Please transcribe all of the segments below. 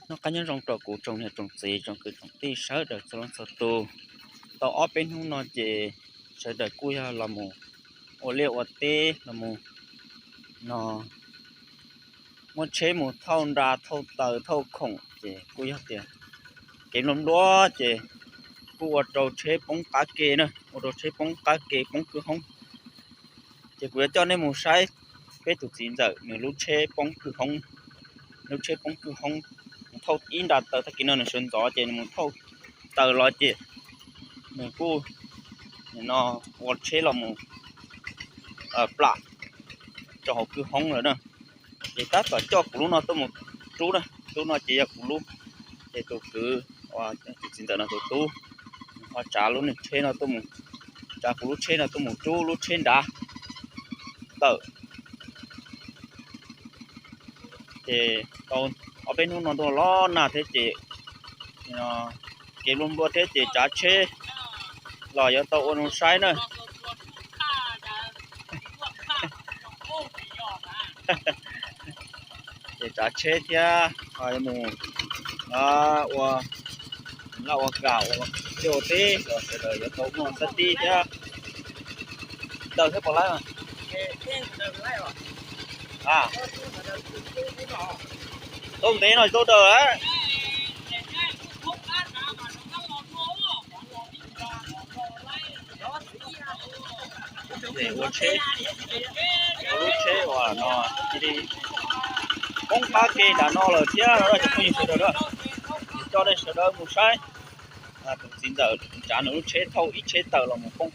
Noj qab nyob zoo rau kuv tsoom niam tsoom txiv tsoom kwv tsoom tij sawv daws txhua leej txhua tus. Tau ob peb hnub no ces sawv daws kuj yog los mus ua liaj ua teb los mus no muab tsheb mus thauj nra thauj taws thauj khoom ces kuj yog tias kev nplua nplua ces kuj ua rau tsheb poob qab ke na, ua rau tsheb poob qab ke poob kwj hoob. Ces kuv yuav coj nej mus saib peb tus txiv ntxawm nws lub tsheb poob kwj hoob, lub tsheb poob kwj hoob, mus thauj ib nra taws tag kis no nws sawv ntxov ces nws mus thauj taws los ces nws kuj no ua tsheb los mus plam rau hauv kwj hoob lawm na. Ces tab tom coj kuv lub no tuaj mus rub na, lub no ces yog kuv lub, ces tus kwv, tus txiv ntxawm no tus tub ho tsav lub nws tsheb no tuaj mus, tsav kuv lub tsheb no tuaj mus rub lub tsheb nrad tawm. Ces tau ob peb hnub no ntuj los nag thiab ces kev nplua nplua thiab ces tsav tsheb los yuav tau ua zoo saib na. Ces tsav tsheb thiab mus ua laj ua kam ua liaj ua teb los sawv daws yuav tau muaj sab tib thiab. Daws thiab puas laib? Tau ntev no tau daws lawm. Ces ua tsheb, lub tsheb uas no cia li poob qab ke nram no lawm thiab no cov phooj ywg sawv daws na. Ces coj nej sawv daws mus saib tus txiv ntxawm tsav nws lub tsheb thauj ib tsheb taws los mus poob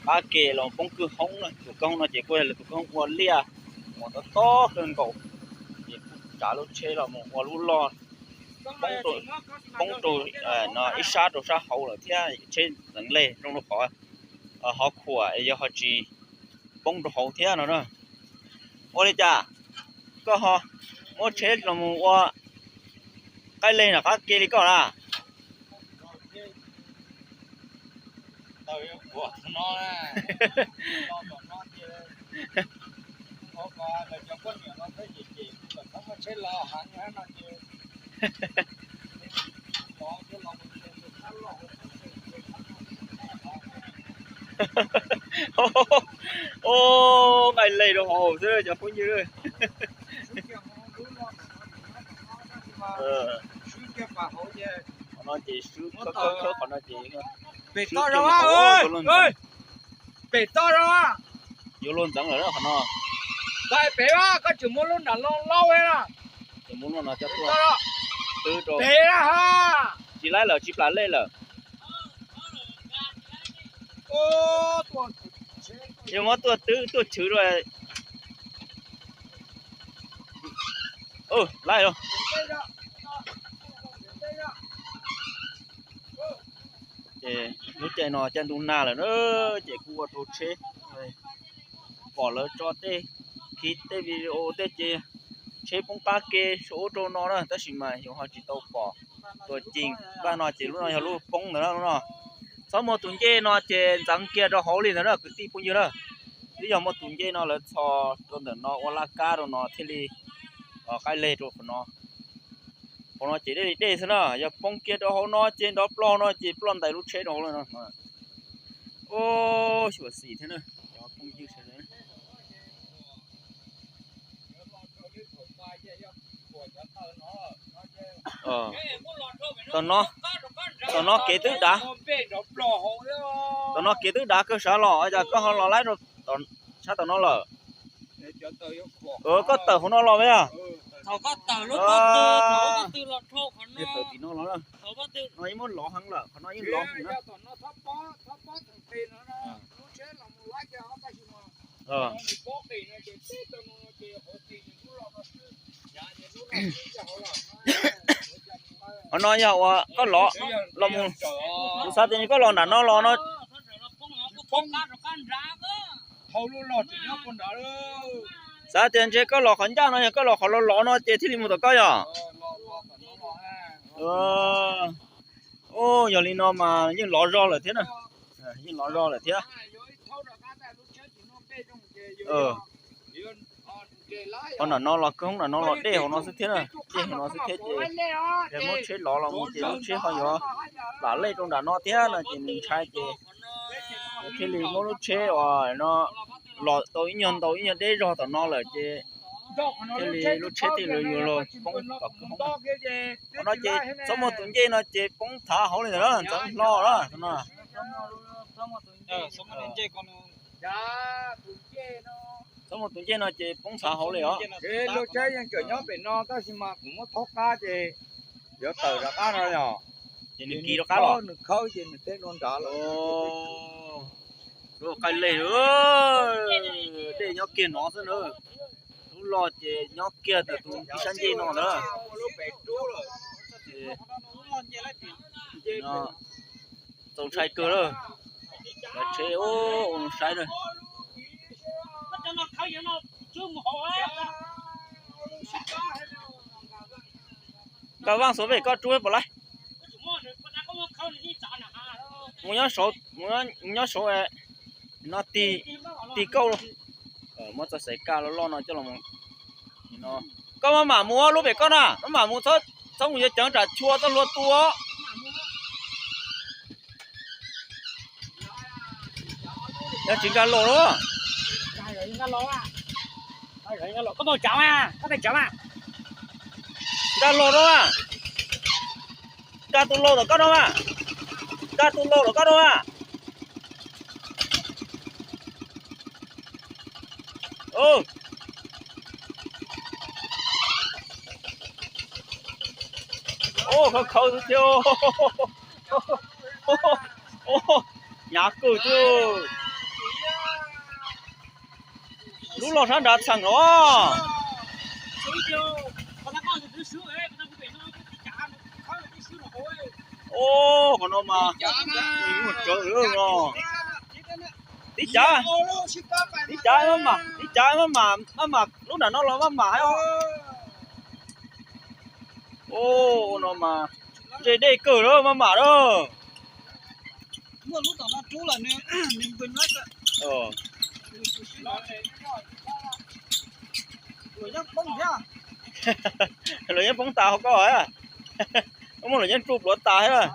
qab ke los poob kwj hoob na. Tus kwj hoob no ces kuj yog tus kwj hoob ua liaj uas tob tob kawg nkaus, ces kuj tsav lub tsheb los mus ua lub loj poob rau ib sab rau sab hauv lawm thiab, tsheb ntxeev lej zoo rau qhov ho khuam yog ho tsis poob rau hauv thiab no na. Ua li cas koj ho muab tsheb los mus ua qaij leg nram qab ke li koj na? Ua qaij leg rau hauv xwb cov phooj ywg. Qhov no ces swb khawb khawb qhov no ces pem toj zoo, pem toj zoo, yuav luag ntxeev lawm qhov no. Pem koj tseem muab lub nram loo laub na. Ces muab lub no coj tuaj twb rau, tsis laib lawm tsis plam lej lawm. Yuav muab tuaj twb tuaj chwv rau. Laib. Ces lub caij no caij ntuj nag lawm na, ces kuj ua rau tsheb, pom lawv tso tej clip tej video tej ces tsheb poob qab ke saum ub rau no na, tab sis mas yus ho tsis tau pom tuaj ceem npaj no ces lub no yog lub poob ntawd na lub no. Txhob muaj tus ncej no ces ntxeev kiag rau hauv li ntawd na kwv tij phooj ywg na. Twb yog muaj tus ncej no lawv txhos rau ntawm no ua laj kab rau no thiaj li qaij leg rau qhov no. Qhov no ces dej li dej xwb na, yog poob kiag rau hauv no ces nrov plog no ces ploj ntais lub tsheb rau hauv lawm no. Xyuam xim thiab na, cov phooj ywg sawv daws. Tom no, tom no kev twb dav, tom no kev twb dav kawg sav los cas koj ho los laib rau sab tom no lawm? Koj tawm hauv no los me a? Tawm tim no los, no yeej muab lov heev lawm, qhov no yeej lov heev na. Qhov no yog uas koj lov los mus, kuv xav tias koj los nram no los no. Xav tias ntshe koj los qhov ncaj no, yog koj los qhov lov lov no ces thiaj li mus tom koj yog. Yog li no mas yeej lov zog lawm thiab na, yeej lov zog lawm thiab. Ho nram no los kawg hoob nram no los dej hauv no xwb thiab na, dej hauv no xwb thiab ces yog muab tsheb lov los mus ces lub tsheb ho yuav lam lej rau nram no thiab no ces nws ntshai ces thiaj li muab lub tsheb uas no los tau ib nyuag ntau ib nyuag deb zog tom no lawm ces thiaj li lub tsheb thiaj li yuav los poob tom kawg hoob. Qhov no ces txhob muaj tus ncej no ces poob thav hauv li ntawd na, ntxeev hlo na no. Txhob muaj tus ncej no ces poob thav hauv li os. Lub tsheb yeej tseem nyob pem no tab sis mas kuv muab thaub qab ces yuav tawm rov qab no yog. Ces nws kiv rov qab los, nws khawb ces nws teb dua nrad lawm. Lub qaij lej, dej nyob kiag no xwb na. Lub loj ces nyob kiag ntawm tus ib sab ncej no ntag. Txaus ntshai kawg lawm. Lawv tsheb ua saib na. Nkag Vaj Xuav Vej koj rub puas laib? Mus nyob saud, mus nyob saud no tig, tig kauj. Muab txoj xaim kaj loj loj no coj los. Koj maj mam mus lub pem koj na, maj mam mus, txhob mus yuav ceev tsam chua txoj hlua tu os. Yog tsis nkag los lawm. Nkag los no, nkag tus laus tom koj no mas, nkag tus laus tom koj no mas. Khawv khawv xwb thiab. Hnyav kawg thiab. Lub loj sab nrad txheem los. Qhov no mas, tib cav, tib cav maj mam, tib cav maj mam, maj mam lub nram no los maj mam hais os. No mas ntse dej kawg lawm maj mam lawm. Luam yeeb poob tas hauv koj, muab luam yeeb tsuj pluav tas thiab.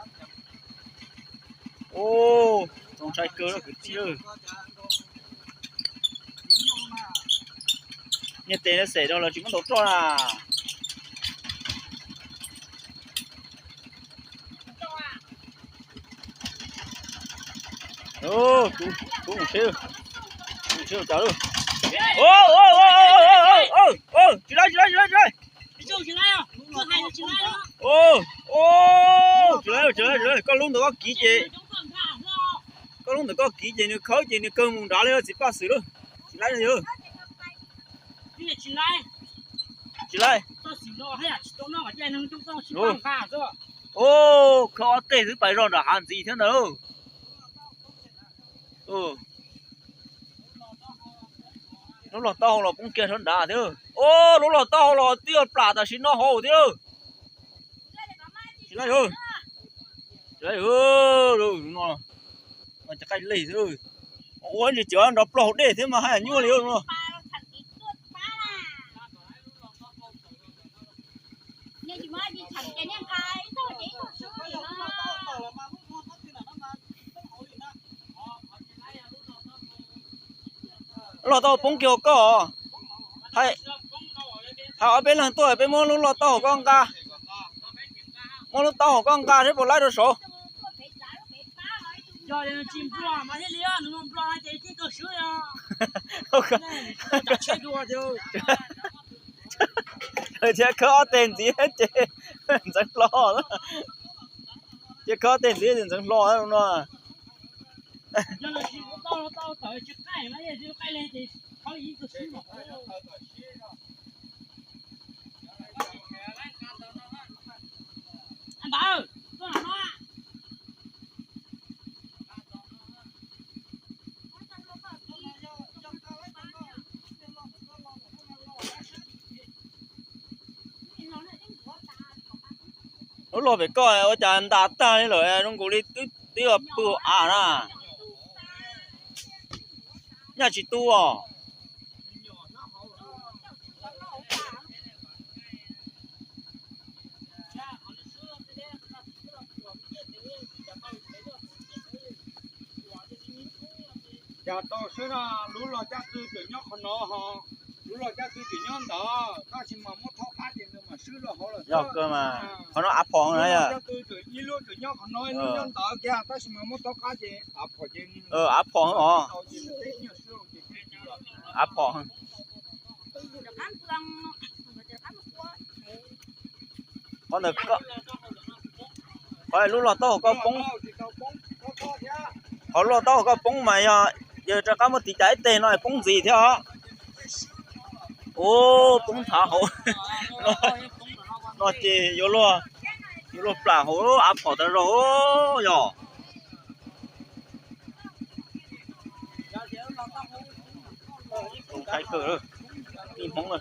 Txaus ntshai kawg kwv tij. Niag tes no xem rau lawv tsis muab ntaus roj na. Tsis laib, tsis laib, tsis laib, tsis laib. Tsis laib, tsis laib, tsis laib, koj lub ntawm koj kiv ces, koj lub ntawm koj kiv ces nws khawb ces nws kawg mus nrad li txiv paj xwm lawm. Tsis laib, tsis laib. Khawb ob teg xwb pais zog nram hav ntxiv thiab ntawd. Lub loj taub hau los poob kiag sab nrad thiab. Lub loj taub hau los twb yog plam tam sim no hauv thiab. Tsis laib, tsis laib, no ces qaij leg xwb. Ua ntsis cov nrov plaub hauv dej thiab mas haj yam nyuaj li no. Lub loj taub hau poob kiag hauv koj. Hais ob peb leeg tuaj peb muab lub loj taub hau koj nqa. Muab lub taub hau koj nqa seb puas laib rau saud. Thiab khawb ob teg ntxiv ces ntxeev hlo, ces khawb ob teg ntxiv ces ntxeev hlo no. Lub loj pem koj ua cas ntas tag li lawm, zoo nkaus li twb pw av na. Nyaj tsis tu os. Cas tau seb na, lub log caj tw tseem nyob qhov no ho, lub log caj tw tseem nyob ntawd, tab sis mas muab thaub qab ces nws mam swb rau hauv lawm. Yog kawg mas, qhov no av phom na yog. Caj tw tseem ib lub tseem nyob qhov no, ib lub nyob ntawd kiag, tab sis mas muab thaub qab ces av phom ces, av phom os. Av phom. Qhov ntawd, qhov lub log taub hau koj poob, qhov lub log taub hau koj poob mas yog, yog rov qab muab tiv cas ib teg no poob ntxiv thiab os. Ub, poob nthav hauv no ces yuav luag, yuav luag plam hauv av phom tas zog yog. Zoo saib kawg, tij Hmoob na,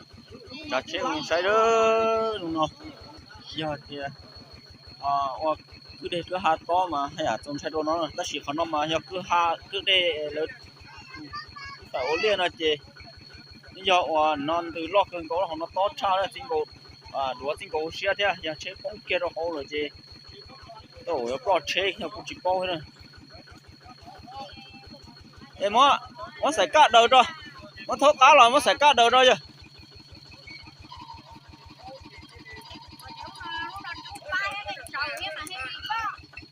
tsav tsheb zoo saib lub no. Yog tias ua kwj deg kwj ha tob mas haj yam txaus ntshai dua no, tab sis qhov no mas yog kwj ha kwj deg lawv tawm ua liaj no ces yog uas no ntws loj kawg nkaus, hauv no tob tshaj txij nkaus, duav txij nkaus hauv siab thiab, yog tsheb poob kiag rau hauv lawm ces tau yuav ploj tsheb yog kuj tsis paub thiab. Es muab, muab xaim kaj daws rau, muab thaub qab los muab xaim kaj daws rau yog.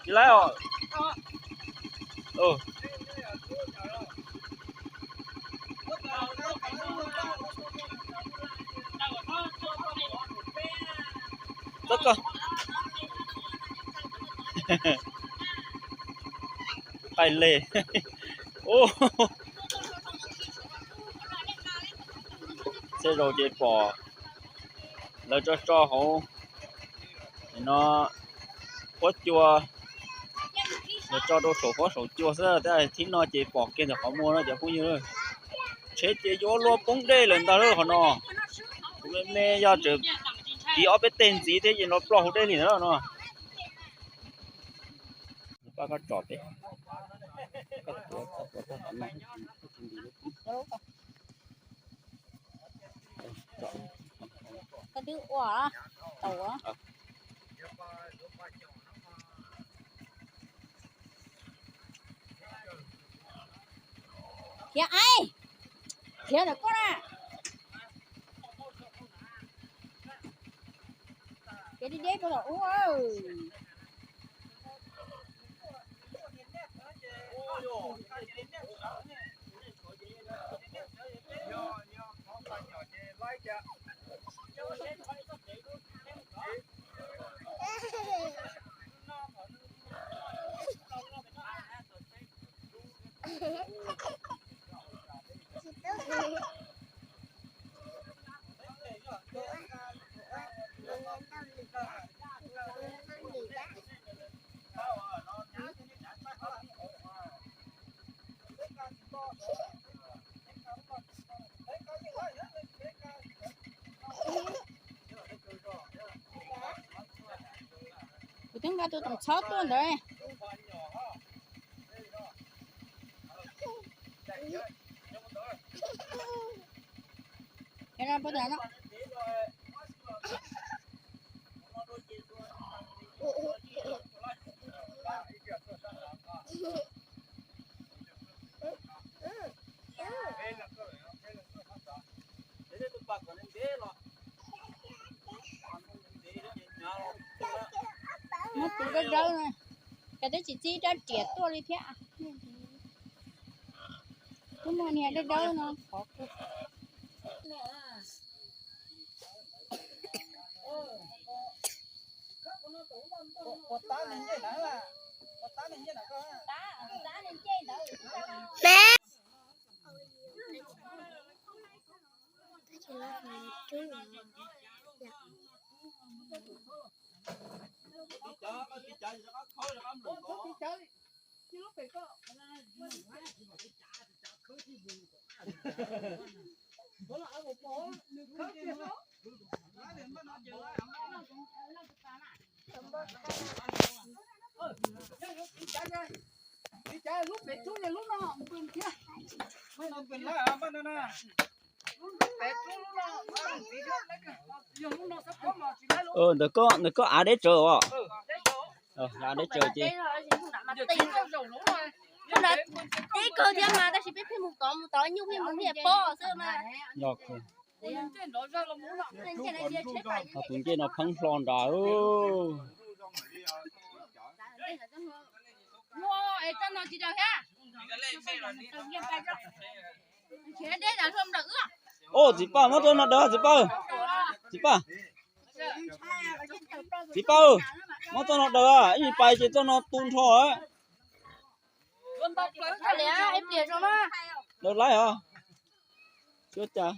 Tsis laib os. Qaij le. Tej zaum ces pom lawv tso tso hauv no huab cua, lawv tso rau saum huab saum cua xwb, tab sis thib no ces pom kiag ntawm qhov muag no cov phooj ywg. Tsheb ces yuav luag poob dej lawm ntag lawm qhov no. Kuv me me yog tseem tiv ob peb teg ntxiv thiab ces no ploj hauv dej li ntawd no. Pab koj tsom peb. Koj twb ua tau. Khiav ai, khiav ntawm koj na. Khiav deb deb puag tom ub. Kuv twb nqa tus toom txhob tuaj ntawd. Muab tus dawb dawb, cas twb tsis txib rab riam tuaj li thiab. Twb muaj niag dawb dawb no qhov. Ntawm koj, ntawm koj av deb tsawv os. Av deb tsawv ces. Tib kawg thiab mas tab sis peb pheej mus tod mus tod nyuj pheej mus niam pob xwb mas. Yog tus ncej no pheeb hlo nrad. Au, txiv Paj, muab txoj no daws, txiv Paj. Txiv Paj, txiv Paj, muab txoj no daws, ib pais ces txoj no tu nrho. Daws laib os. Cuab cas.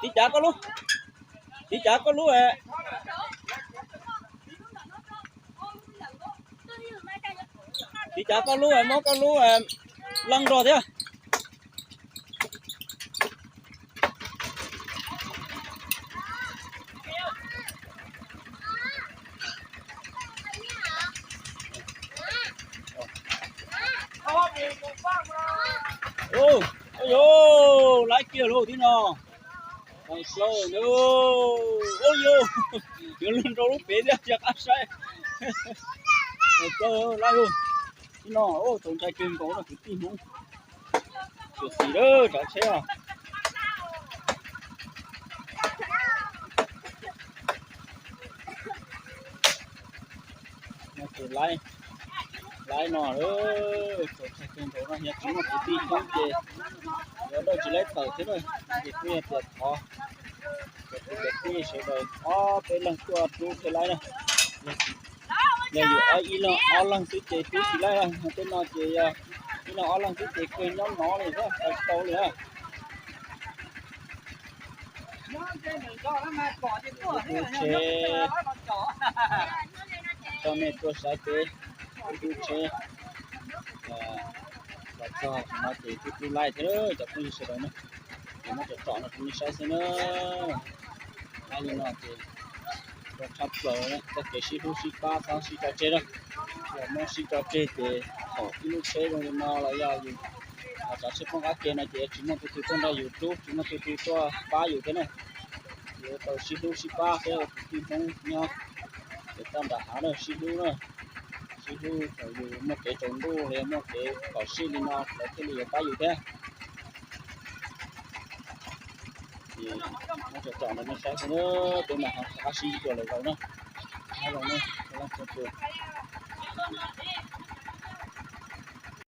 Tiv cav koj lub, tiv cav koj lub, tiv cav koj lub, muab koj lub leej nrog thiab. Ua, ua yuav laib kiag lauj tib no. Ua yuav, yuav luag nrau lub pem thiab, cia qab saib. Laib lauj tib no, txaus ntshai kawg nkaus no kwv tij Hmoob. Tsuas xis lawm tsav tsheb os. No ces laib, laib no, txaus ntshai kawg nkaus no yog tsis muaj kwv tij coob ces yuav dawj tsis laib tawm thiab na. Ces kuj yog tias thov cov kwv cov tij sawv daws ob peb leeg tuaj rub thiaj laib na. Yog yus ob ib leeg ob leeg xwb ces rub tsis laib, tej no ces yog ib leeg ob leeg xwb ces kawg nyob nov li, tsis tau li. Tub tsheb, coj nej tuaj saib peb tub tsheb los txog no ces tub tub laij thiab cov phooj ywg sawv daws na. Ces muab tsom tsom no rau nej saib xwb na. Laib li no ces tshaj plaws txoj kev sib hlub sib pab txhob sib tso tseg na. Yog muab sib tso tseg ces thaum ib lub tsheb zoo li no los yog yus tsav tsheb poob qab ke no ces tsis muaj tus twg tuaj nrog yus rub, tsis muaj tus twg tuaj pab yus thiab na. Yuav tau sib hlub sib pab thiab ua kwv tij Hmoob nyob ces toj nram hav na sib hlub na. Sib hlub thaum yus muaj kev tsaus ntuj los yog muaj kev phom sij li no lawv thiaj li yuav pab yus thiab. Ces muab tsom tsom rau nej saib xwb na, peb mam ho rov qab sib ntsib dua lwm zaus na. Nyob zoo nej txhua leej txhua tus.